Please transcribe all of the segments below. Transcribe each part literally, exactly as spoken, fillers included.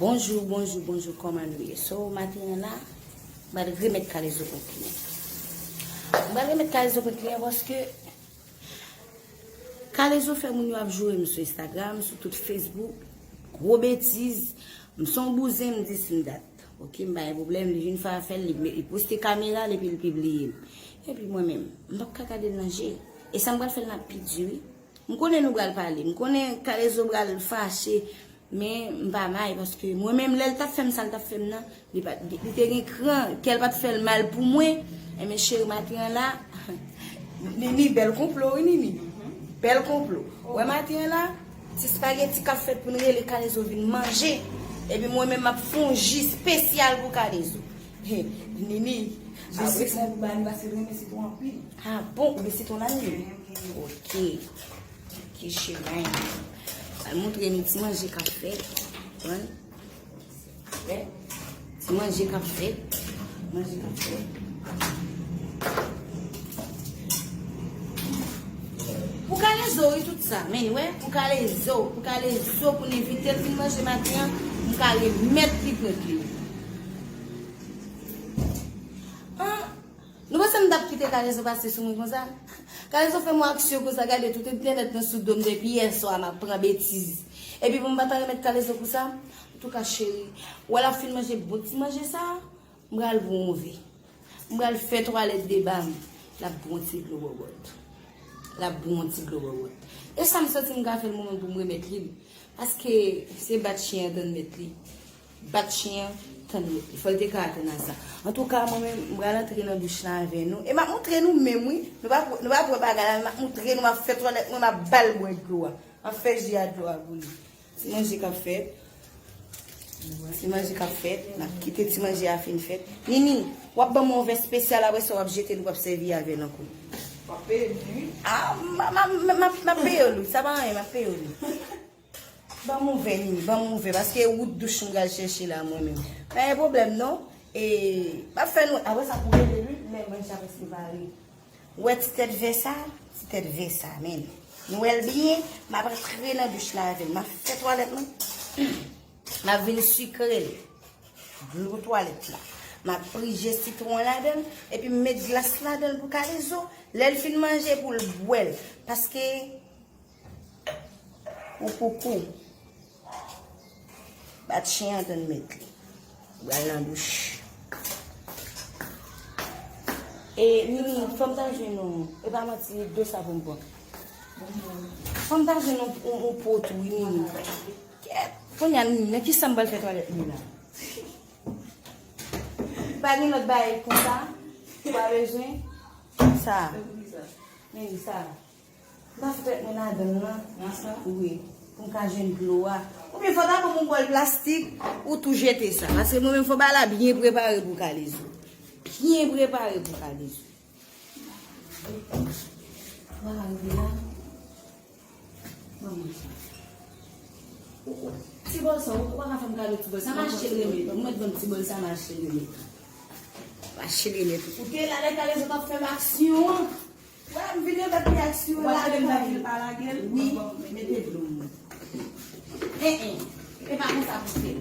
Bonjou, bonjou, bonjou, kòman nou ye? So, maten an la, m pral remèt kalezo pou kliyan. M pral remèt kalezo pou kliyan paske kalezo fè moun yo ap joure m sou Instagram, sou tout Facebook. Gwo betiz. M se yon bouzen, m di si m dat. Ok, m pa gen pwoblèm, li vin fè afè l, li, li poste kamera l epi l pibliye m. Epi mwen menm, m p ap ka gade l nan je. E sa m pral fè l nan pi di wi. M konnen nou pral pale, m konnen kalezo pral fache, men m pa may paske mwen menm lè l t ap fè m sa l t ap fè m nan, li pa, li, li te gen kran, kè l pa t fè l mal pou mwen. Enben cheri maten an la, Nini, bèl konplo wi Nini. Bèl konplo. Ou wè maten an la, ti spageti k ap fèt pou n rele kalezo vin manje. Epi mwen menm m ap fè yon ji espesyal pou kalezo. He, Nini, apre sa pou ba nou paske l renmen sitwon anpil. Ah bon, ou gen sitwon la Nini? Ok. Ok cheri. Al montre nou ti manje k ap fèt. Konprann? Wè. Ti manje k ap fèt. Manje k ap fèt. Pou kalezo wi tout sa. Men wè, pou kalezo, pou kalezo pou n envite l vin manje maten an, m ka remèt li pwent li. Ah, nou panse m t ap kite kalezo pase sou mwen konsa? Kalezo fè m yon aksyon konsa, gade tout entènèt nan sou do m depi yè swa m ap pran betiz. Epi pou m pa ta remèt kalezo pou sa, antouka cheri, wè l ap fin manje bon ti manje sa, m pral pran yon vè. M pral fè twalèt de ba m. L ap bwè yon ti dlo bòbòt. L ap bwè yon ti dlo bòbòt. E sa m santi m ka fè l mwen menm pou m remèt li l. Paske se bat chen an tann mèt li. Bat chen an tann mèt li. Fò l te ka atann a sa. Antouka, mwen menm, m pral antre nan douch la avè nou. E m ap montre nou menm, wi. Nou pa, nou pa wè bagay la, men m ap montre nou, m ap fè twalèt mwen, m ap ba l bwè dlo a. M ap fè ji a dlo a pou li. Ti manje k ap fèt. Ti manje k ap fèt. N ap kite ti manje a fin fèt. Nini, w ap ban m yon vè espesyal, apre sa w ap jete l, w ap sèvi avè l ankò. W ap peye m, wi. Ah, m, m, m, m, m ap peye w, wi. Sa pa anyen, m ap peye w, wi. Ban m yon vè, Nini, ban m yon vè, paske wout douch m pral chèche la, mwen menm. Pa gen pwoblèm, non. E, m ap fè nou, apre sa, pou rele, wi, lè manje a prèske pare. Ou wè ti tèt vè sa? Ti tèt vè sa, men. Nou wè l byen? M ap rantre nan douch la avè l. M ap fè twalèt mwen. M ap vin sikre l. Dlo twalèt la. M ap prije sitwon ladan l. Epi m met glas ladan l pou kalezo. Lè l fin manje, pou l bwè l. Paske Ou koukou. Bat chen an tann mèt li. Ou pral nan douch. E, Nini, fò m ta jwenn yon, e pa manti, dlo sa pou m pran. Fò m ta jwenn yon, yon, yon po tou, wi, Nini. Kèt, kounye a, Nini, nan ki sann m pral fè twalèt mwen la? Pa gen lòt bagay konsa? Ou pa bezwen? Sa. Nini, sa. M ta fè tèt mwen ladan l lan. Nan sa? Wi. Pou m ka jwenn dlo a. Oubyen fò ta ban m yon bòl plastik, ou tou jete sa. Paske mwen menm fò bagay la byen prepare pou kalezo. Byen prepare pou kalezo. Fò bagay la. Ban mwen sa. Ou, ou, ti bòl sa, ou, ou pa ka fè m kado ti bòl sa. M achte l remèt. Ou mèt ban m ti bòl sa, m achte l remèt. M achte l remèt. Ou te la lè kalezo t ap fè m aksyon an. Wè, m vin remèt li aksyon an. Ou pa tande m di l pa lage l? Wi. Bon, mete dlo m. En, en. E pa konsa pou fè.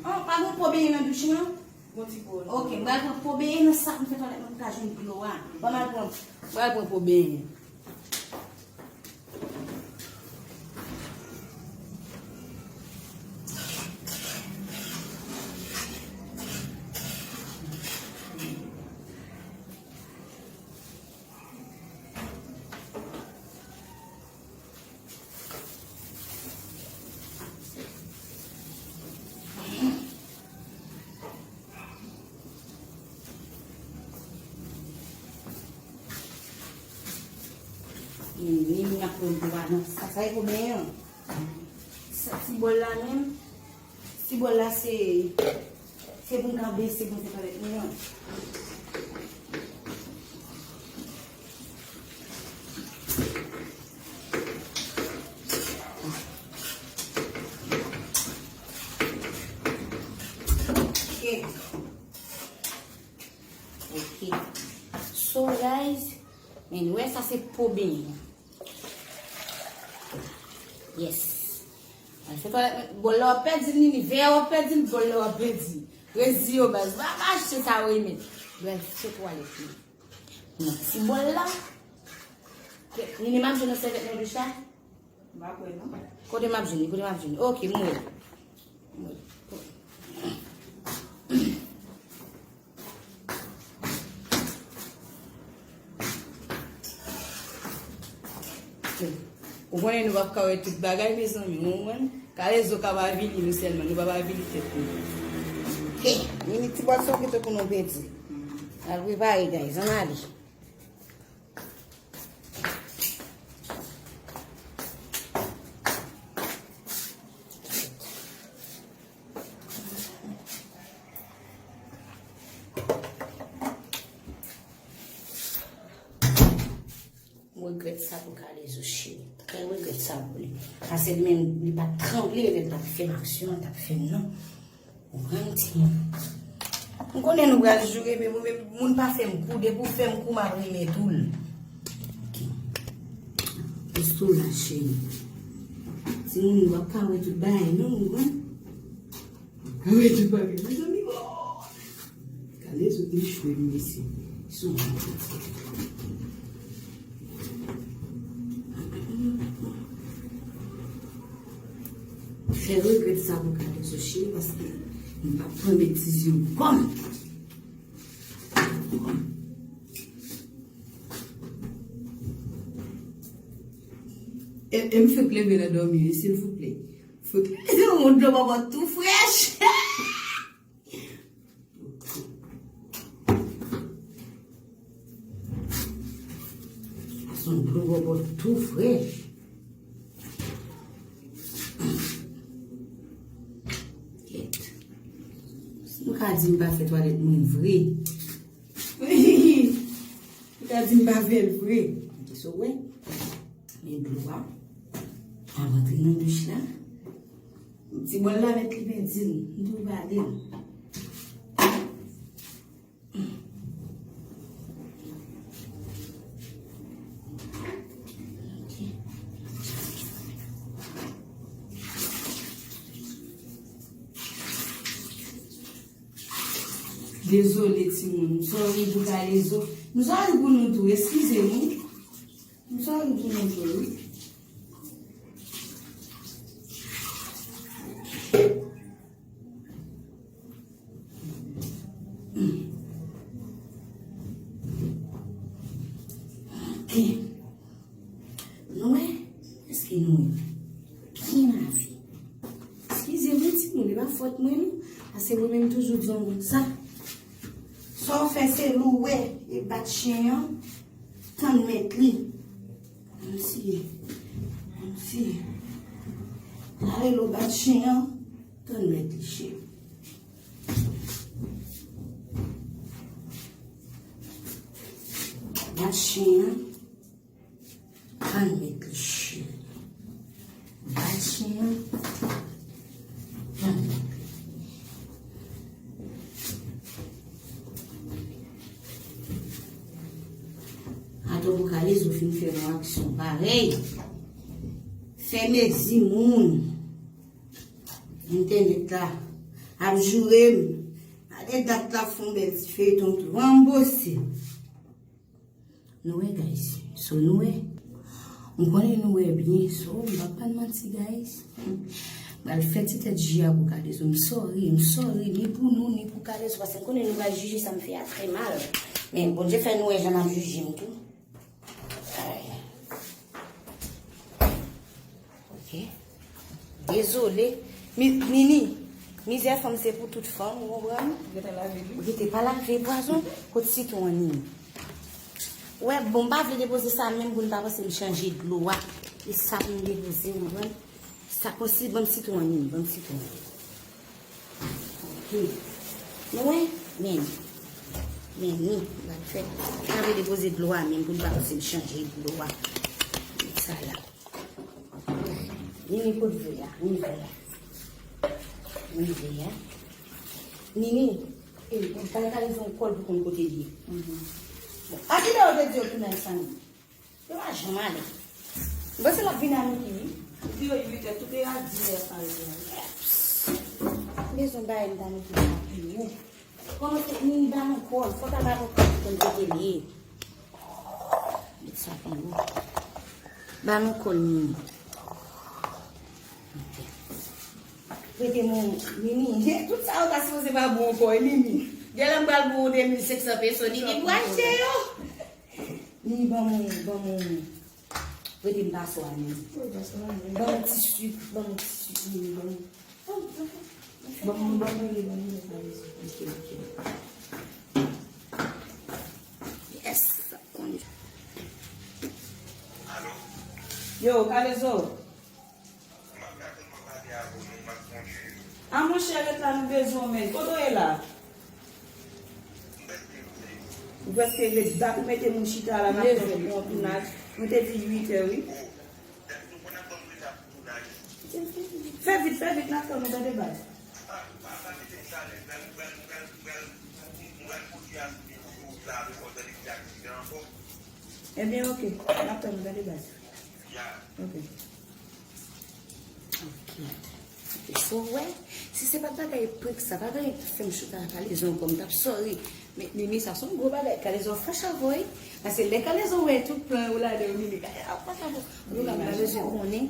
An, pa gon po benyen nan douch lan? Gon ti po. Ok, m pral pran po benyen nan sa pou m fè twalèt mwen, pou m ka jwenn dlo a. Ban m al pran, m pral pran po benyen. Ni, ni, ni ap pran dlo a nan sa, sa e pou benyen an. Sa ti bòl la menm, ti bòl la se, se pou m ka bese pou m fè twalèt mwen an. Ok. Ok. So, guys, men nou wè sa se po benyen. Yes. Al fè twalèt mwen, bòl la w ap pèdi l, Nini, vè a w ap pèdi l, bòl la w ap pèdi l. Reziye w baz, pa, pa achte sa w renmen. Baz, fè twalèt mwen. Nan ti bòl la. Nini, m ap jwenn nan sèvyèt nan douch la? M pa kwè non. Kote m ap jwenn li? Kote m ap jwenn li? Ok, m wè. M wè. Ou konnen nou p ap ka wè tout bagay, mezanmi, ou konprann? Kalezo ka pa avili nou sèlman, nou p ap avili tèt nou. He, Nini ti bòl sa w kite pou nou pèdi. Al prepare, guys, ann ale. M regrèt sa pou Kalezo cheri. Trè regrèt sa pou li. Paske li menm, li pa t tranble lè l t ap fè m aksyon an, t ap fè m non. Ou konprann ti moun. M konnen nou pral joure, men mwen menm, moun pa fè m kou, depi w fè m kou, m ap renmen tou l. Ok. Reste la, cheri. Ti moun, nou p ap ka wè tout bagay non, ou konprann? Mwen di bagay, mezanmi, oh! Kalezo te chwe m, mesye. Sou mwen. Fè regrèt sa pou Kalezo cheri, paske m p ap pran betiz yo kòm. E, e m fèk leve nan dòmi, wi, silvouplè. Fout yon dlo bòbòt tou frèch. Sa se yon dlo bòbòt tou frèch. Kèt. Si nou ka di m pa fè twalèt mwen vre. Li ta di m pa fè l vre. Gade sa w wè. Men dlo a. Al rantre nan douch la. Ti bòl la mèt li pèdi l. M tou vale l. Ok. Dezole, timoun. M sòri pou Kalezo. M sòri pou nou tou. Eskize m, wi. M sòri pou nou tou, wi. Ok. Nou wè? Èske nou wè? Byen lave. Eskize mwen, timoun, e pa fòt mwen, non. Paske mwen menm toujou di yon moun sa. Sa w fè se louwe e bat chen an, tann mèt li. Kòmsi, kòmsi. Lave lou bat chen an, tann mèt li, cheri. Bat chen an. Tann mèt li cheri. Bay chen an. Tann mèt li. Atò pou Kalezo fin fè yon aksyon parèy. Fè mezi moun. Entènèt la ap joure m. Gade dat la fè yon bèl ti feyton tou. Ranbose. Nou wè, guys. So, nou wè. M konnen nou wè byen. So, m pa pral manti, guys. M pral fè ti tèt ji a pou Kalezo. M sòri, m sòri, ni pou nou, ni pou Kalezo. Paske m konnen nou pral jije sa m fè a trè mal. Men Bondye fè nou wè jan n ap jije m tou. Ay. Ok. Dezole. Mi-, Nini, mizè fanm se pou tout fanm, ou konprann? Ou gentan lave l, wi. Ou gentan pa lave pwazon, kot sitwon an, Nini? Ou wè, bon, m pa vle depoze sa menm pou n pa panse m chanje dlo a. E sa pou m depoze, ou konprann? Sa konsi, ban m sitwon an, Nini, ban m sitwon an. Ok. Nou wè? Men. Men ni, m pral fè. M pa vle depoze dlo a menm pou n pa panse m chanje dlo a. Met sa la. Nini, kot vè a? Ni vè a. Ni vè a. Nini, e, ou pa ka leve yon kòl pou konn kote l ye. Bon, a kilè yo te di yo tounen sa, Nini? Yo pa janm ale. M panse l ap vin a midi, wi. Yo uit è, tout e a dis è pral gen. Bezwen bagay m ta mete sa pi wo. Kòman se ni ba nou kòl, fò ta ba nou kòl pou n kote l ye. Met sa pi wo. Ba nou kòl Mimi. Ok. Prete mwen Mimi. Tout sa yo ta sipoze pa bon ankò, e Mimi. Gen lè m pral bon de mil senk san peso, Mimi pral achte yo. Mimi, ban mwen, ban mwen. Prete m paswa a, Mimi. Ban mwen ti sik, ban mwen ti sik, Mimi, ban mwen. Ban mwen, ban mwen, ban mwen, ban mwen. Ok, ok. Yes, sa konn. Yo, Kalezo. A monchè, ret la, nou bezwen w, men. Kote w ye la? Ou prèske rive. Dat ou mete moun chita la, n ap fè yon tounaj. Nou te di uit è, wi. Fè vit, fè vit, n ap tann ou, tande baz. Ebyen, ok, n ap tann ou, tande baz. Ok. Ok. Ok, so, wè, si se pa t bagay prank sa, pa t bagay ki fè m chita ak Kalezo ankò, m t ap sorry. Men, Mimi, sa se yon gwo bagay. Kalezo fache avè w, wi. Paske lè Kalezo wè tout plan yo ladan, Mimi, Kalezo ap fache avè w. Antouka, m pa bezwen konnen.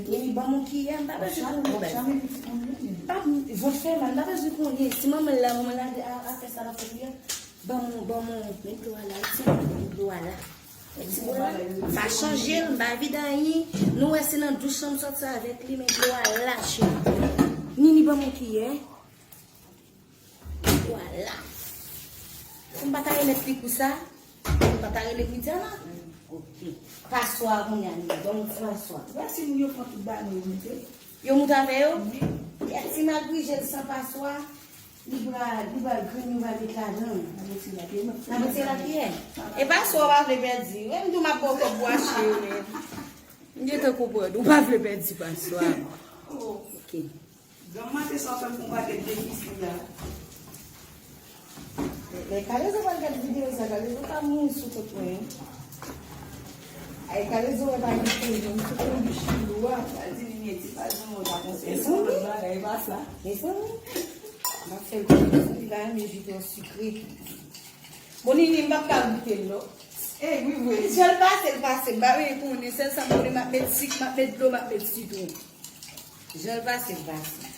Mimi, ban m yon kiyè, m pa bezwen konnen. Pa, vòt fè mal, m pa bezwen konnen. Si manman l la, manman l la, a, a fè sa l ap fè kiyè. Ban m, ban m, men dlo a la, wi, ti, men dlo a la. Ti bwè la, m pa chanje l, m pa vide anyen. Nou wè se nan douch lan m sòti avèk li, men dlo a la, cheri. Nini, ban m yon kiyè. Dlo a la. Pou m pa ta remèt li pou sa, pou m pa ta rele Widiana. Ok. Paswa a kounye a, Nini, ban m yon ti paswa. Wè si moun yo pran tout bagay yo mete. Yo moute avè yo? Wi. Ti malgrijel san paswa. Li pral, li pral grenn, yo pral met ladan. N ap retire la, n ap retire la kiyè? E paswa w pa vle pèdi. Menm tou m ap ba w kòb pou achte yo, men. M gentan konprann. Ou pa vle pèdi paswa. Ok. Granm maten sa w fè m fè yon pakèt defi sou la. Lè Kalezo pral gade videyo sa, Kalezo ka mouri sou kont mwen, wi. Ay, Kalezo wè pa gen pwoblèm, sou konbich lou a. Sa di li meti pa di mwen ta konseye se yon lòt bagay, e pa sa. Mezanmi, m ap fè l konn li pa renmen ji twò sikre. Bon, Nini, m p ap ka goute l, non. E, wi, wi. Jan l pase, l pase. M pa vle konnen, sèl sa m konnen, m ap met sik, m ap met dlo, m ap met sitwon. Jan l pase, l pase.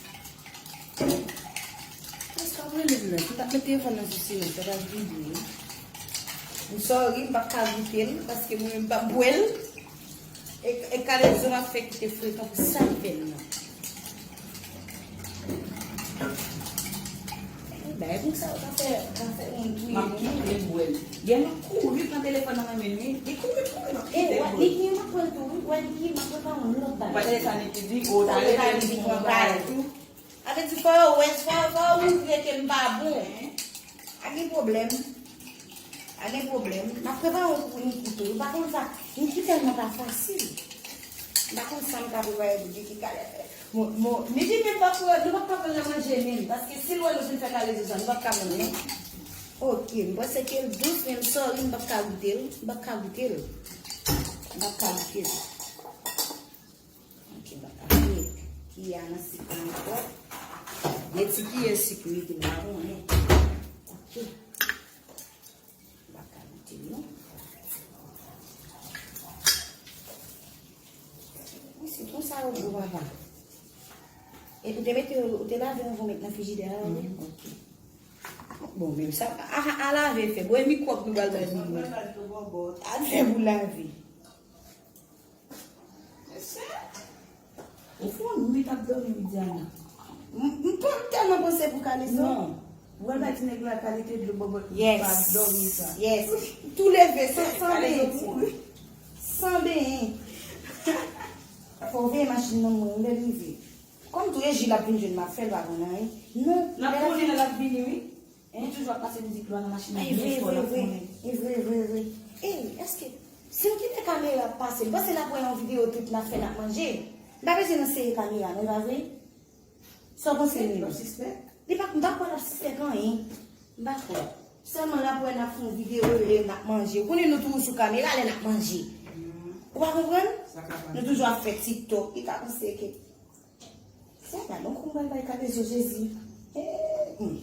Èske w ap rele m nan? M t ap met telefòn nan sou silans, sa pa vibri, wi. M sorry, m p ap ka goute l, paske mwen menm m p ap bwè l. E, e Kalezo m ap fè kite frekan pou sa l fè l nan. Bay moun sa yo ka fè, ka fè moun touye moun. M ap kite l bwè l. Gen moun kouri pran telefòn nan men men li. Li kouri, kouri, m ap kite l bwè l. Niki, m ap pran l tou, wi. Wè, Niki, m ap prepare yon lòt bagay. Ou pa tande sa Niki di? O, ta rele li pou yon bagay tou. A vle di, fò yo wè, fò, fò yo montre ke m pa bon. Pa gen pwoblèm. Pa gen pwoblèm. M ap prepare yon kou pou Niki tou. Ou pa konn sa. Niki tèlman pa fasil. M pa konn sa m ka prepare pou Niki. Kale, bon, bon, Niki menm pa pou, nou p ap ka pran nan manje menm. Paske si l wè nou fin fè Kalezo sa, nou p ap ka pran non. Ok, m panse ke l dous, men m sorry, m p ap ka goute l. M p ap ka goute l. M p ap ka goute l. Ok, m pa ka met kiyè a nan sik la ankò. Gen ti kiyè sik wi, ki m pa konnen. Ok. M pa ka mete l non. Wi, se konsa yo gwo papa. E ou te mete, ou te lave anvan w met nan frijidè a, wi? Mhm, ok. Bon, menm sa, a, a, a lave fè. Bon, e mikwòb nou pral bay moun. A fè pou lave. Mesye, ou fè yon nwit ap dòmi, Widiana. M, m pa tèlman panse pou Kalezo. Non. Ou wè bay ti nèg la kalite dlo bòbòt pa dòmi sa. Yes. Tou leve, san, san benyen. San benyen. Fò w veye machin nan mwen, lè l rive. Kòm tou e Jil ap vin jwenn m ap fè l pa konn anyen. Non. N ap konnen lè l ap vini, wi. Hein? Li toujou ap pase mizik lwa nan machin nan byen fò, l ap konnen. E vre, vre, vre. Ey, èske, si m kite kamera ap pase, m panse l ap wè yon videyo tout n ap fè, n ap manje. M pa bezwen nan sere kamera, non, e pa vre? Sa w panse, Nini? Li pa, m pa kwè l ap sispèk anyen. M pa kwè. Sèlman l ap wè n ap fè yon videyo, e n ap manje. Ou konnen nou toujou sou kamera lè n ap manje. Ou pa konprann? Nou toujou ap fè TikTok. Li ka panse ke se pa bon kou m pral bay Kalezo Jezi. Eh, hmm.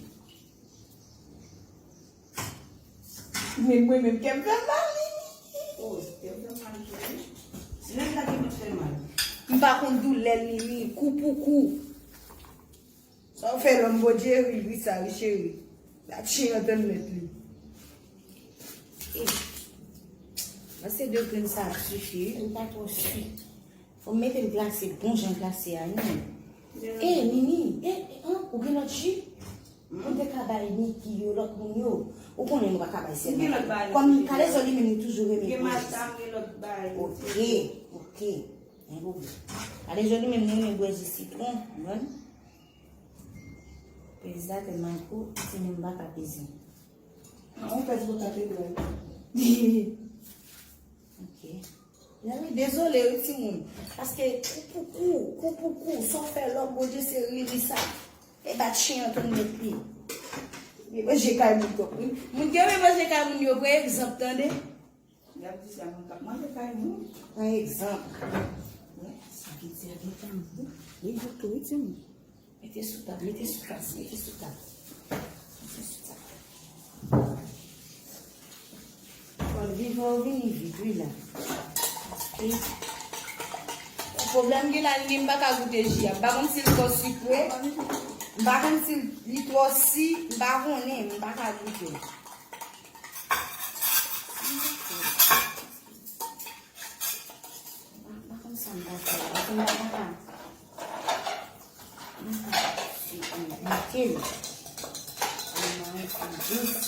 Men mwen menm kè m fè m mal. Oh, kè m fè m mal tou wi. Si nèg la ki met fè mal. M pa konn doulè l, Nini, kou pou kou. Sa w fè lòm Bondye ri, ri sa wi cheri. La chen antann mèt li. Eh. Mwen se de grenn sa ap sifi wi, m pa twò si. Fò m mete l glase, bon jan glase a, non. Eh, Nini, eh, eh, an, ou gen lòt ji? Ou te ka bay Niki yo, lòt moun yo. Ou konnen nou pa ka bay sèl. Kòm Kalezo li menm li toujou renmen bwè ji. Ok, ok. Gen pwoblèm. Kalezo li menm li renmen bwè ji sitwon, ou konprann? Peze tèlman gwo, ti menm pa ka peze. An, ou pèse pou katedral. Ok. Wi, dezole wi timoun. Paske kou pou kou, kou pou kou, sa w fè lòm Bondye se ri, ri sa. E bat chen an tou nèt li. Li manje kay moun twòp wi. Moun ki renmen manje kay moun yo pran egzanp tande. Y ap di sa moun k ap manje kay moun. Pran egzanp. Wè, sa ki di a gen tanbou. Li bout tou wi timoun. Mete sou tab, mete sou tab, mete sou tab. Mete sou tab. Fò l vivan ou vini vit wi la. Paske pwoblèm gen la li, m pa ka goute ji a. M pa konn si l twò sikre. M pa konn si li twò si, m pa konnen, m pa ka goute. M pa, m pa konn sa m ta fè la. Paske m pa ka, m pa ka goute l. Li mare pi dous.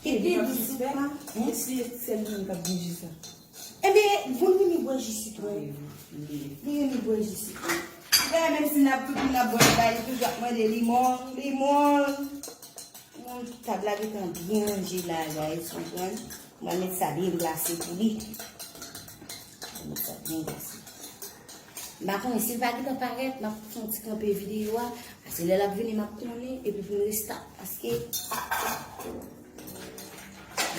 Li pi dous ou pa? Hein? E si se li menm k ap bouji sa? Ebyen, pou l vini bwè ji sitwon. Li renmen bwè ji sitwon. Li pa menm si n ap tout moun ap bwè l bay, li toujou ap mande limon, limon. Bon, tab la gentan byen ranje la, guys, ou konprann? Mwen met sa byen glase pou li. Mwen met sa byen glase. M pa konnen si l pa gentan parèt, m ap fè yon ti kanpe videyo a. Paske lè l ap vini, m ap konnen, epi pou m restart. Paske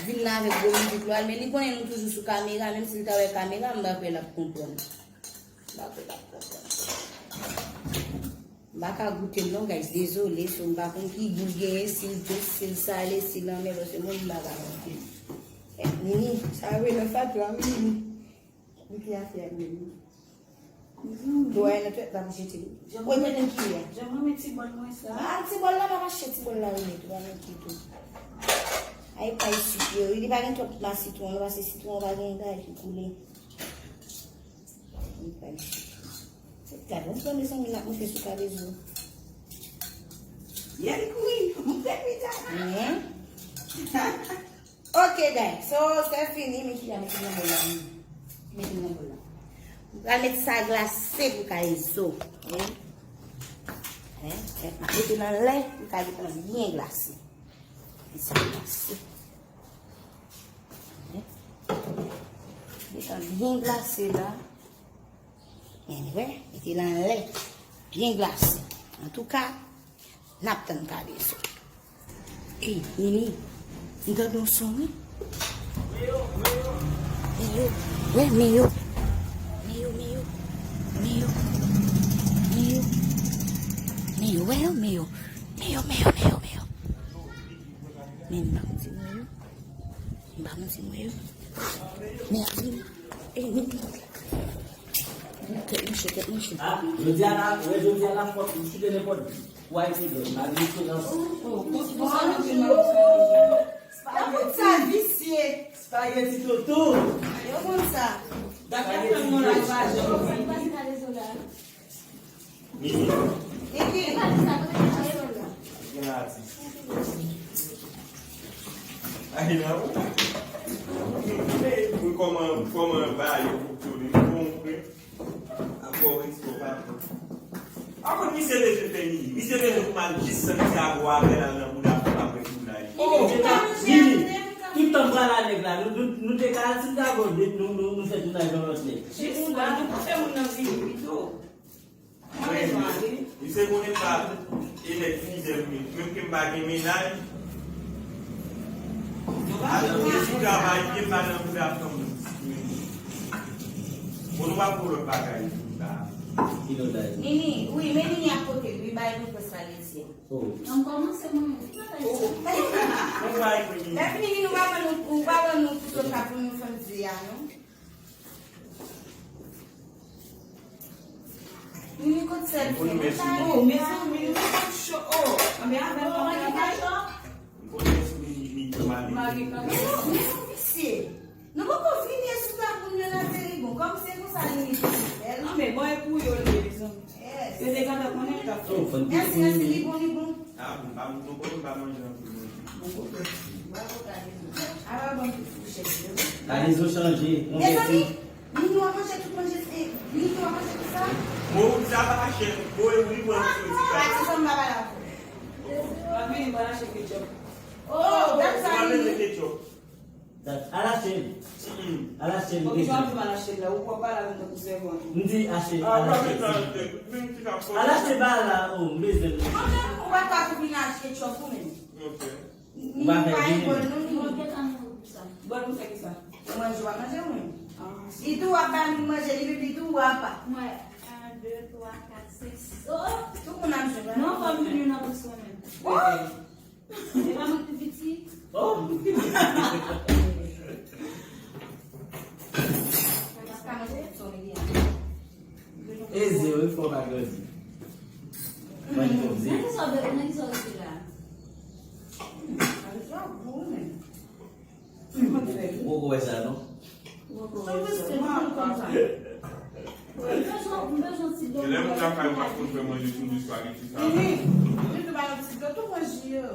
vin la avèk gwo mizik lwa l, men li konnen nou toujou sou kamera, menm si l ta wè kamera, m pa kwè l ap konprann. M pa kwè l ap konprann. M pa ka goute l non, guys, dezole, so m pa konn ki gou l genyen, si l dous, si l sale, si l anmè, paske mwen, m pa ka goute l. Eh, Nini, sa rele nan fatou a, wi, Nini. Goute afè a, Nini. Dlo a nan twèt la pou jete l. Ou mete nan kiyè. Jan mwen met ti bòl mwen sa. Ah, ti bòl la, pa mache, ti bòl la, ou mete, ou pa mete tou. Ay, pay sik yo, li pa gen twòp nan sitwon, non, paske sitwon pa gen bagay ki koule. Li pral chita. Se gade, yon pran de zanmi n ap moute sou Kalezo. Yè li kouri, moute pita. Men. Ok, guys. So, se fini, men ki la mete nan bòl la. Mete nan bòl la. M pral met sa glase pou Kalezo. Wi. Hein? Mete nan lè, pou Kalezo byen glase. Mete sa glase. Li tan byen glase la. Anyway, mete l anlè. Byen glase. Antouka, n ap tann Kalezo. Ey, Nini, m tande yon son, wi. Meyo. Wè, Meyo. Meyo, Meyo. Meyo. Meyo. Meyo, wè yo, Meyo. Meyo, Meyo, Meyo, Meyo. Men m pa konn si Meyo. M pa konn si mwen yo. Mèsi. E, nou. Tèt mouche, tèt mouche. Ah, jodi a la, wè, jodi a la, fòk m chite nenpòt. Why you do? La diferans. Yo konn sa visye. Spaghetti toto. Yo konn sa. Dakò, nan mwen la, pa janm. Mimi. Mimi. Gen atis. Ay, la, ou. Ou kòman, kòman ba yo pou tounen. Bon, frè. Akò, respè, pa. Akò, misye bezwen fè Mimi. Misye bezwen pou mal jis santi avè l al nan bouda pou apre tounay. Oh, Mimi. Tout tan pral a nèg la. Nou, nou, nou te ka atis dakò, nou, nou, nou fè tounay yon lòt nèg. Jis la, nou pa fè moun nan vini pito. Mwen, misye konnen pa e nèg fidèl, men menm ke m pa gen mennaj. Alò, mwen sou travay, pye m pa nan bouda fanm. Bon, nou pa pou lòt bagay pou nou ta. Ki lòt bagay? Nini, wi, men Nini ap pote l, wi, bay nou pwès la, Letiè. Oh. An kòmanse mwen menm. Ou pa ekri. Lè fini, Nini, ou pa ban nou, ou pa ban nou tout sa pou nou fè di a, non? Nini, kot sèl fè? Oh, mezanmi, nou pa cho. Oh, anben avè l pa travay. Mari, mari, mari. Men non, men non, visye. Nou poko vini sou tèt moun yo nan teri bon. Kòm se konsa li mete sou fè l. Non, men bon, e pou yo li ye, mezanmi. Yes. Yo te gentan konnen l t ap fè. Mèsi, mèsi, li bon, li bon. Ah, bon, pa, nou konnen pa manje anpil manje. Bon, ok. Bravo, Kalezo. Ala bon ti fouchèt yo. Kalezo chanje. Mezanmi, Nini w ap manje tout manje, e, Nini w ap manje tout sa? Bon, sa pa chè. Bon, e wi, bon, se ti pa. Pati sa m pa pale avè w. M ap vini, m pral achte ketchup. Oh, dat sa, Nini. Ketchup. Al achte l. Al achte l. Okipe anpil, al achte l la. Ou pral pale avè m tankou sèvant. M di achte, al achte. Al achte ba la, oh, m bezwen l. Mwen menm, ou pa ka tou vin achte ketchup ou menm. Ok. Ou pa fè vini. Bon, nou fè ki sa? Manje, w ap manje, wi. Li tou w ap ba moun manje, li menm li tou w ap. Mwen, un, deux, trois, quatre, cinq, six. Oh, oh. Tout moun ap jwenn. Non, fò m jwenn youn nan bouch mwen menm. Oh! E pa mwen ki pi piti. Oh! Eze, wi, fò pa grandi. Mwen di konn se. Nan ki sa w, nan ki sa w rete la? Ou poko wè sa, non? Ou poko wè sa. Mwen bezwen, mwen bezwen ti dlo. Lè moun lakay ou pa konn fè manje sou li, espageti sa. Li tou ba nou ti dlo, tou manje yo.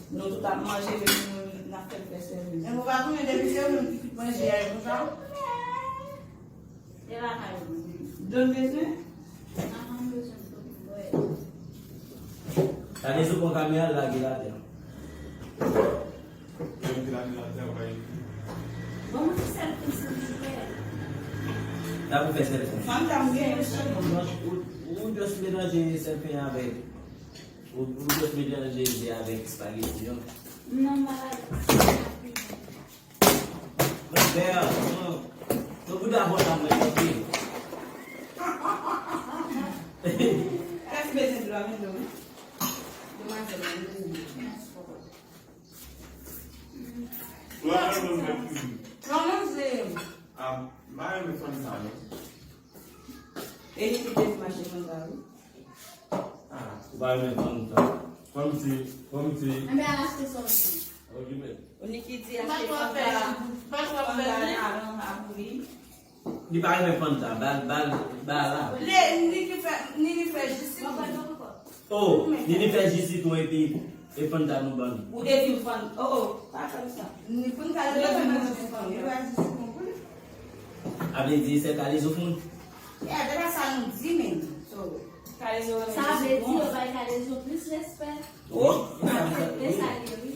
Nou tout ap manje, men nou, n ap fè l fè sèvis. Men ou pa konnen depi se ou menm ki tout manje a, e konsa. E lakay ou. Dlo n bezwen? Aha, m bezwen dlo pou bwè. Kalezo pran kamera l lage l atè. Lè m te lage l atè, ou pa ekri. Ban mwen ti sèl pou silvouplè. Sa pou fè sèl pou. Fanm ta m gen yon sèl. Ou, ou just melanje sèl pen avèk, ou, ou just melanje ze avèk espageti an. Non, m pa lage. Mwen fè, non. Ton bouda bon la mwen, ok. Kèk ti bezwen dlo a, men dlo, wi. Demwazèl la, men dlo. Mwen manje. Ah, m pa renmen fann sa, non. E li ki te mache fann sa, wi. Ah, ou pa renmen fann sa. Fann se, fann se. Enben, al achte sa w vle. Ok, men. Ou ni ki di achte fann sa, fann sa nan, nan, nan, nan, Li pa renmen fann sa, ba l, ba l, ba l la. Li, li ki fè, li, li fè jis itou. Oh, li, li fè jis itou epi, e fann sa nou ban li. Ou te di m fann, oh, oh, pa fè sa. Ni fann sa, li pa fè manje fann, li pa jis itou pou li. A vle di, se Kalezo fann. Ya, se pa sa nou di, men. So, Kalezo renmen jis itou. Sa vle di, yo bay Kalezo plis respè. Oh! E sa l ye, wi.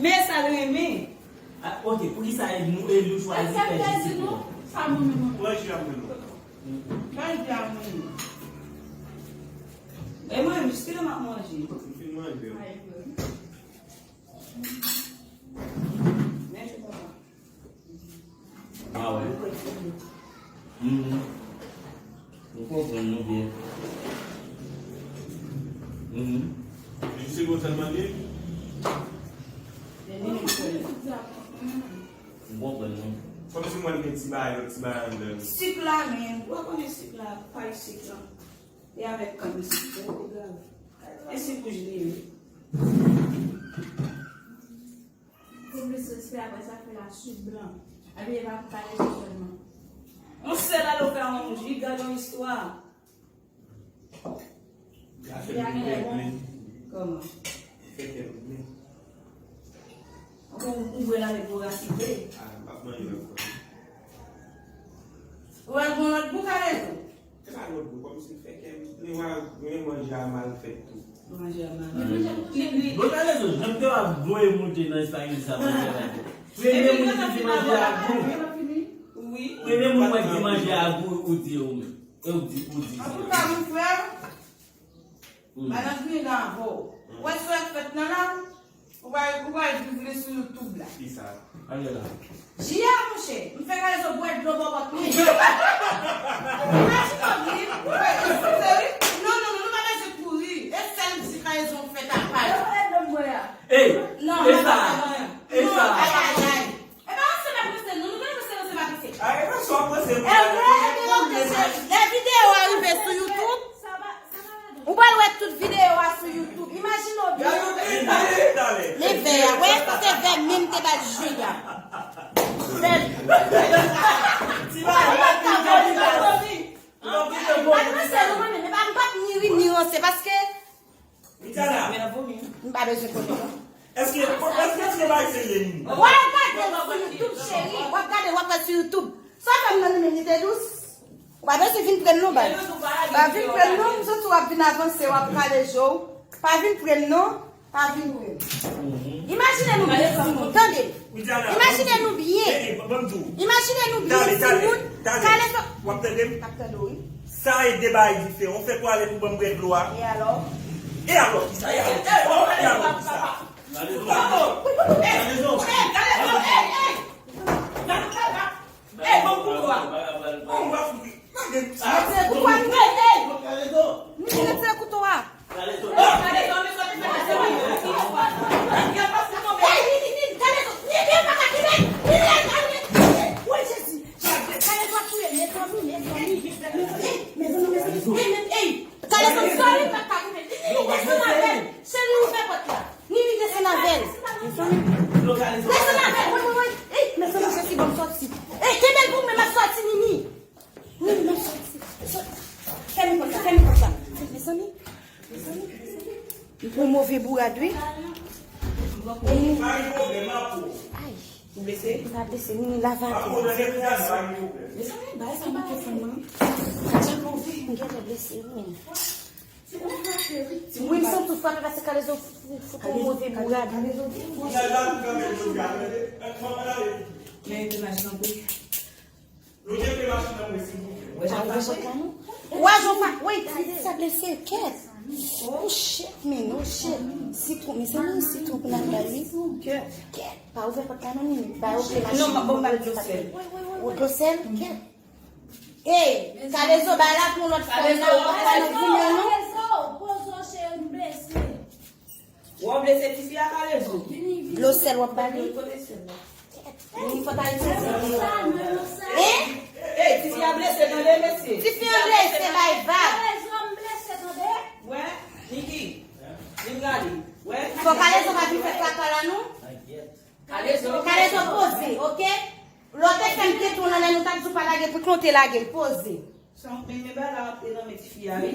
Men sa l renmen. Ah, ok, poukisa e nou, e nou chwazi fè jis itou? Sa mwen menm. Mwen jis ap mwen. Bay di a mwen. E mwen, jis kilè m ap manje? M fin manje. Mèsi, papa. Ah, wi. Mhm. Ou konprann nou byen. Mhm. Li se konsa l mande? Ou konprann nou. Kòmsi mwen gen ti bagay, lòt ti bagay anndan. Sik la, men. Ou pa konnen sik la, pay sik la. E avèk kann sik, se pi grav. E sik wouj li ye. Pou plis respè, apre sa, fè la sik blan. Epi, e pa pou Kalezo sèlman. On sèl alò fè yon moun, li gade yon istwa. Li a fè kè l ble. Kòman? Li fè kè l ble. Ankò, ou, ou bwè l avèk dlo rasik vre. Ah, m p ap manje l ankò. Ou al gon lòt bou, Kalezo? Se pa lòt bò, kòmsi l fè kè m, li wè, men manje a mal fèt tou. Manje a mal fèt. Bon, Kalezo, jan m te w ap voye monte nan espageti sa, manje a mal fèt. Premye moun ki di manje a gou. Wi. Premye moun mwen di manje a gou, ou di yo menm. E ou di, ou di. Antouka, mon frè, madanm vini nan avè w. Ou wè sa k fèt nan la? Ou pral, ou pral viv li sou YouTube la. Kisa? Ale la. Jia, monchè, m fè Kalezo bwè dlo bò kòt mwen. Imajine w, wi, wi, eskize, wi. Non, non, non, nou pa bezwen kouri. E sèl m di Kalezo m fè tapaj. Ey, Non, e mwen sa, pa fè anyen. e Non, sa. ay, ay, ay. E pa ranse m ap ranse, non, nou pa ranse, ranse m ap ranse. Ay, e pa sou ap ranse. E vre, e vre, se lè videyo a rive sou YouTube. Ou pral wè tout videyo a sou YouTube. Imajine w byen. Men vè a, wè, se vè menm te ba l jwi a. Vè. Mwen pa t ka vòlè la. Mwen pa t vòlè, mwen pa t ni ri ni ranse paske Mityana, m pa bezwen konnen non. Èske, èske, èske bagay serye ni? W ap gade l sou YouTube, cheri. W ap gade, w ap wè sou YouTube. Sa fè m nan li menm li te dous. Ou pa bezwen vin pre m non, bay. Pa vin pre m non, m santi w ap vin avanse, w ap kale je w. Pa vin pre m non. Pa vin pre m. Imajine nou byen, timoun. Tande. Imajine nou byen. Imajine nou byen, timoun. Kalezo. W ap tande m? M ap tande w, wi. Sa e de bagay diferan. Ou fè kwale pou ban m bwè dlo a. E alò? E alò kisa? E alò kisa? E alò kisa? Kalezo, sòri, m pa ka goumen. Nini, desann avè l. Cheri, ouvè pòt la. Nini, desann avè l. Desann avè l, wi, wi, wi. Ey, mezanmi, Jezi, ban m sòti. Ey, kenbe l pou mwen, m ap sòti, Nini. Nini, m ap sòti. Fèmen pòt la, fèmen pòt la. Mezanmi, mezanmi, mezanmi. Li pran move bourad, wi. Ay. Ou blese? M pa blese, Nini, lave atè. Mezanmi, bagay sa manke fè m, non. Sa move. M gentan blese, wi. Wi, m santi w frape paske Kalezo fout yon move bourad. Men te mache tankou. Wè jan w frape? Wè jan w frape? Wi, ti sa blese, kèt. Oh shit, man, oh shit. Sitwon, mezanmi, sitwon pou n al bay, wi. Kèt. Pa ouvè pòt la non, Nini. Ba yo kle machin. Non, m ap ba w dlo sèl. Ou dlo sèl? Kèt. Ey, Kalezo, bay la pou yon lòt fòm nan, ou pa ka nan goumen non. Kalezo, poze w cheri, m blese. Ou blese tifi a Kalezo. Dlo sèl w ap ba li? Kote sèl la? Wi, fò ta itilize dlo. Hein? Ey, tifi a blese tande mesye. Tifi an blese, bay vag. Kalezo, m blese tande. Wè, Niki. Vin gade. Wè. Fò Kalezo pa vin fè traka la non. Kalezo. Kalezo poze, oke? Lè w te fè m tete w nan men nou t ap di w pa lage pou ki w te lage l, poze. San men men bagay la rantre nan men tifi a wi.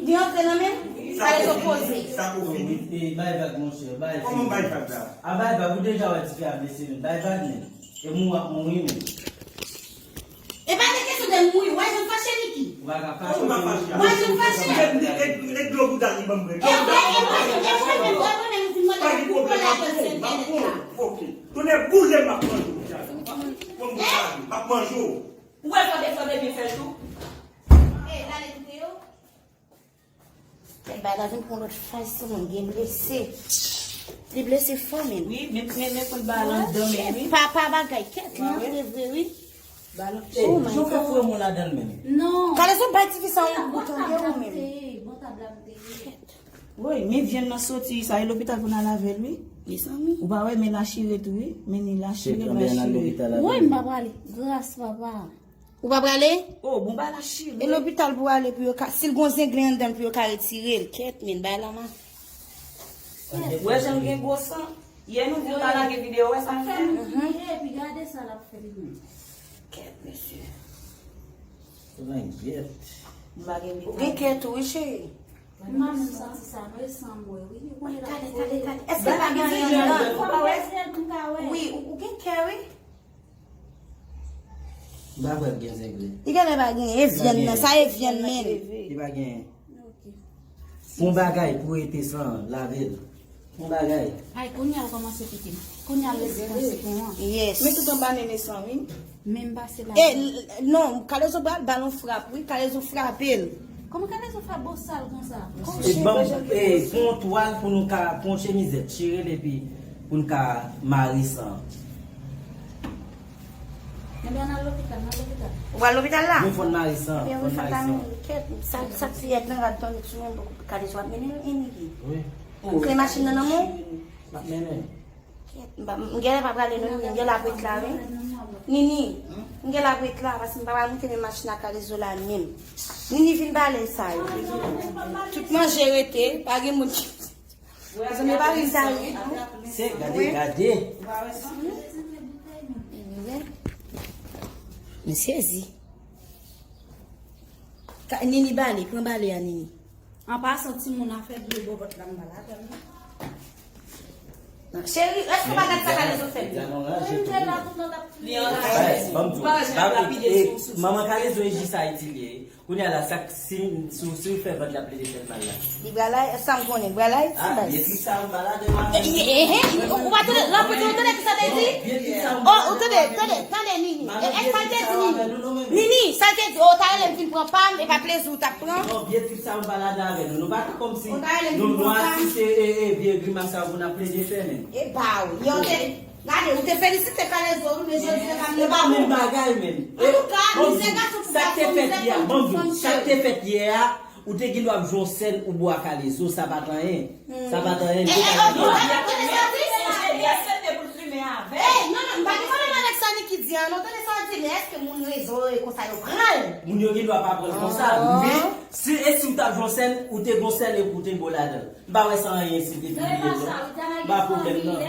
Li rantre nan men m? Kalezo poze. Sa pou fini. E bay vag monchè, bay. Kòman bay vag la? A bay vag, ou deja wè tifi a blese men, bay vag men. E mou ap mouri men. E pa de kesyon de mouri, w wè jan m fache Niki? Ou pa ka fache. Ou pa fache. W wè jan m fache? E dlo bouda li ban m bwè. E mwen, e mwen, e mwen menm, e mwen menm, m fin mande pou dlo lage l sou entènèt la. Ok. Tounen boule m ap manje w. Bon, m ap manje w. Ou wè fò de fò de byen fè l tou. E, l ale koute yo. Kèt, bay la vin pran lòt faz, se mwen gen blese. Li blese fò, men. Wi, men, men, men konn ba l anndan, men, wi. Papa bagay, kèt, li antre vre, wi. Ba l antre. Oh my God. Jan w fè foure mwen ladan l, men. Non. Kalezo bay tifi sa yon gou, tande ou, men. Bon, tab la m te ye. Woy, men vyann nan soti, sa e lopital pou n al avè l, wi. Mezanmi. Ou pa wè, men la chire tou, wi. Men ni la chire, bra chire. Woy, m pa prale. Gras, papa. Ou pa prale? Oh, bon, ba la chire. E lopital pou ale pou yo ka, si l gon zenglen anndan l pou yo ka retire l. Kèt, men, bay la ma. Wè jan l gen gwo san. Yè nou vin pa lage videyo, wè sa l fè? Fè nou kriye, epi gade sa l ap fè li menm. Kèt, mesye. Ou gen kè tou, wi, cheri. Mwen menm santi sa, non, e san mwen, wi. Tande, tande, tande. Èske pa gen anyen anndan? Wi, ou, ou gen kè, wi. M pa kwè l gen zenglen. Li genlè pa genyen. E vyann nan, sa e vyann men. Li pa genyen. Yon bagay pou rete san lave l. Yon bagay. Ay, kounye a l kòmanse kite m. Kounye a l rete nan sitwon an. Yes. Men tout anba nene san, wi. Men m pase la. E, l- non, Kalezo ba l, ba l yon frap, wi. Kalezo frape l. Kòman kalezo fè bosal konsa? E ban m, e, pran yon twal pou nou ka, pran yon chemizèt, chire l epi pou n ka mare san. Ebyen, n al lopital, n al lopital. Ou pral lopital la? Mwen fòn mare san, fòn mare san. Kèt, sa, sa fiyèt nan rad tonbe sou mwen, kalezo ap mennen l, Eniki. Wi. Ou kle machin nan nan men w? M ap mennen. Kèt, m pa, m genlè pa prale non, Nini, m genlè ap ret la, wi. Nini, m genlè ap ret la, paske m pa pral moute men machin ak kalezo la menm. Nini, vin bale sa yo. Tout manje rete, pa gen moun ki Zanmi pa vin sa wi. Se gade, gade. M sezi. Ka- Nini bale, pran bale a Nini. An pasan, timoun afè dlo bò vant la m pa ladan l non. Non, cheri, èske w pa gad sa kalezo fè m? Mwen m te la tout nan tap li anraje. Manman kalezo e jis Ayiti li ye. Kounye a la, sa k- si, si, si w fè vant la plede fè mal la. Li pral la, sa m konnen, li pral la, ti baz. Bye trip sa m pa ladan la. Ou pa tande, la pou di, ou tande ki sa te di? Oh, ou tande, tande, tande, Nini. E, e, sa l te di, Nini? Nini, sa l te di, oh, ta rele m vin pran pa m, e pa plezi w t ap pran. Non, bye trip sa m pa ladan avè nou. Nou pa fè kòmsi nou nwa si se, e, e, vye grimas sa yo pou n ap plede fè, men. E ba w, yo te. Gade, ou te felisite kalezo wi, men jodi se pa menm bagay. E pa menm bagay menm. Antouka, mizè gason pou gason, mizè fanm pou fanm, cheri. Sa k te fèt yè a, ban m di w, sa k te fèt yè a, ou te gen dwa ap jwe yon sèn ou bo a kalezo, sa pa t anyen. Sa pa t anyen. E, e, o, o, o, o, o, sa di? Sonje li aksepte pou l fimen avè l. Ey, non, non, m pa gen pwoblèm avèk sa Niki di an, non, tande sa w di, men èske moun rezo yo e konsa yo pran l? Moun yo gen dwa pa pran l konsa, men si, e si w t ap jwe yon sèn, ou te gon sèn epi w te bo ladan l. M pa wè sa anyen si te pibliye non. M pa pwoblèm non.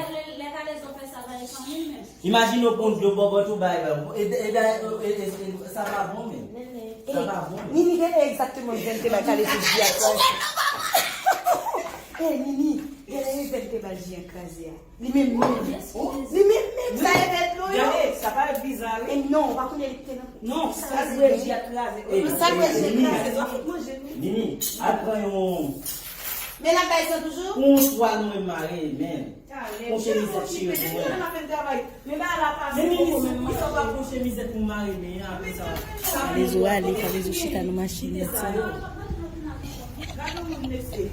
Imajine w pran dlo bòbòt ou bay, e, e, e, e, sa pa bon menm. Sa pa bon menm. Nini genlè egzakteman jan l te bay kalezo ji a kraze. Ey, Nini, genlè jan l te bay ji a kraze a. Li menm menm. Li menm menm, sa e bèl dlo yo. Gade, sa parèt biza wi. E non, ou pa konnen li te nan. Non, sa l bwè ji a kraze. Sa l bwè ji a kraze. Nini, al pran yon. Men l ap bay san toujou? Yon twal mwen mare, men. Yon chemizèt chire pou mwen. Men Nini, si w pa pran chemizèt pou mare men an, apre sa. Kalezo ale, kalezo chita nan machin nan, ti.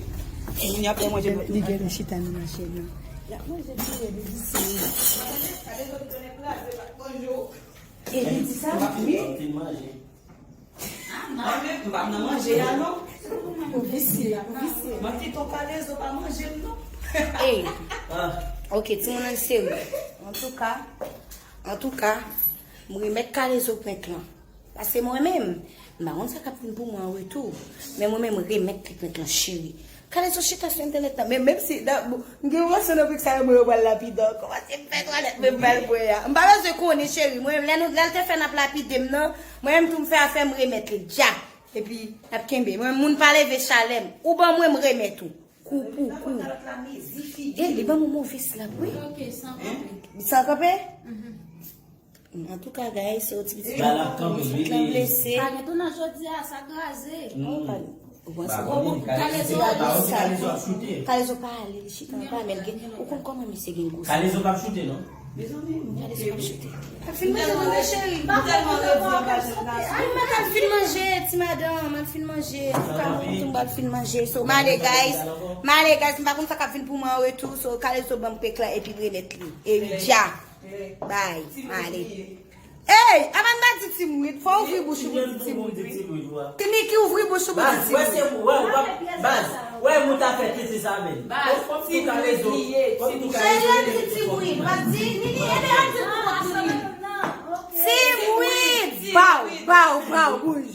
Li genlè chita nan machin nan. L ap manje diri de disini. E li di sa, wi. Mwen menm, m pa nan manje a non. Ou visye, ou visye. Mwen te ton kalezo pa manje m non. Ey. Ok, timoun ann serye. Antouka, antouka, m remèt kalezo prank lan. Paske mwen menm, m pa konn sa k ap vin pou mwen an retou. Men mwen menm, m remèt li prank lan, cheri. Kalezo chita sou entènèt la, men menm si, m gen yon relasyon nan pik sa yo, mwen yo pral lapide ankò, paske m fè twalèt, men m pral bwè a. M pa bezwen konnen, cheri, mwen, lè nou, lè l te fè n ap lapide m nan, mwen menm tou m fè afè m remèt li, dja. Epi, n ap kenbe. Mwen, moun pa leve chalè m. Ou ban mwen, m remèt ou. Kou pou kou. E, li ban mwen move slap, wi. San kanpe? Antouka, guys, se yon ti pitit ki blese. Pa gen tou nan jodi a, sa kraze. Ou panse? Kalezo pa ale, li chita anba, men l gen, ou konn kòman misye gen gwo. Kalezo p ap choute, non? Kalezo p ap choute. Al fin manje, non, cheri. Al fin manje, ti madanm, al fin manje. Antouka, mwen tou, m pral fin manje. So, m ale, guys. M ale, guys, m pa konn sa k ap vin pou mwen an retou. So, kalezo ban m prank lan epi m remèt li. E wi, dja. Bay, ale. Ey, Amanda di Tim Wid, fò ouvri bouch ou pou di Tim Wid, wi. Ti Niki ouvri bouch ou pou di Tim Wid. Baz, wè se ou, wè ou pa, baz, wè moun ta fè tete sa menm. Baz, fòk tou ka rezo, fòk tou ka rezo. Cheri, di Tim Wid, pa di, Nini, ede a di pou kont Nini. Tim Wid, baw, baw, baw, bouj.